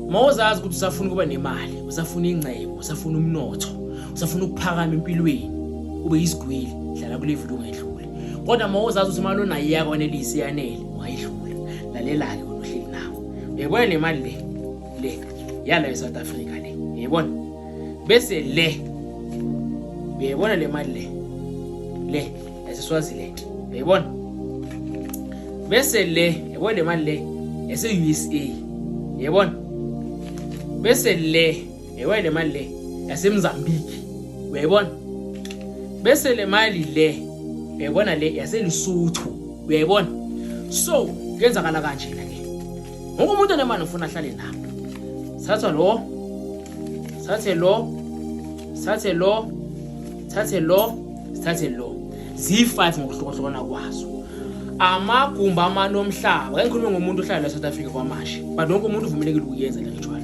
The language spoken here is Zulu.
Mawuzazi ukuthi usafuna ukuba nemali, usafuna ingcebo, usafuna umnotho, usafuna ukuphakama empilweni, ube yisigwili, dlala kule video ungayidluli. Kodwa mawuzazi ukuthi imali onayo iyakwanelisa iyanele, ungayidlula. Lalela-ke wena ohleli nawo. Uyayibona le mali le? Le yala eSouth Africa le. Uyayibona? Bese le uyayibona le mali le? Le yaseSwaziland. Uyayibona? Bese le yabona le mali le yase-USA. Uyayibona? Bese le yabona le mali le yaseMozambique. Uyayibona? Bese le mali le uyayibona le yaseLesotho. Uyayibona? So kuyenzakala kanjena ke. Wonke umuntu onemali ufuna ahlale nabo. Thatha lo, thathe lo, thathe lo, thathe lo, sithathe lo. Ziyi-5 ngokuhlukahlukana kwazo. Amagumbi amane omhlaba. Ke ngikhulume ngomuntu ohlala la South Africa kwamashe. But wonke umuntu uvumelekile ukuyenza le ritual.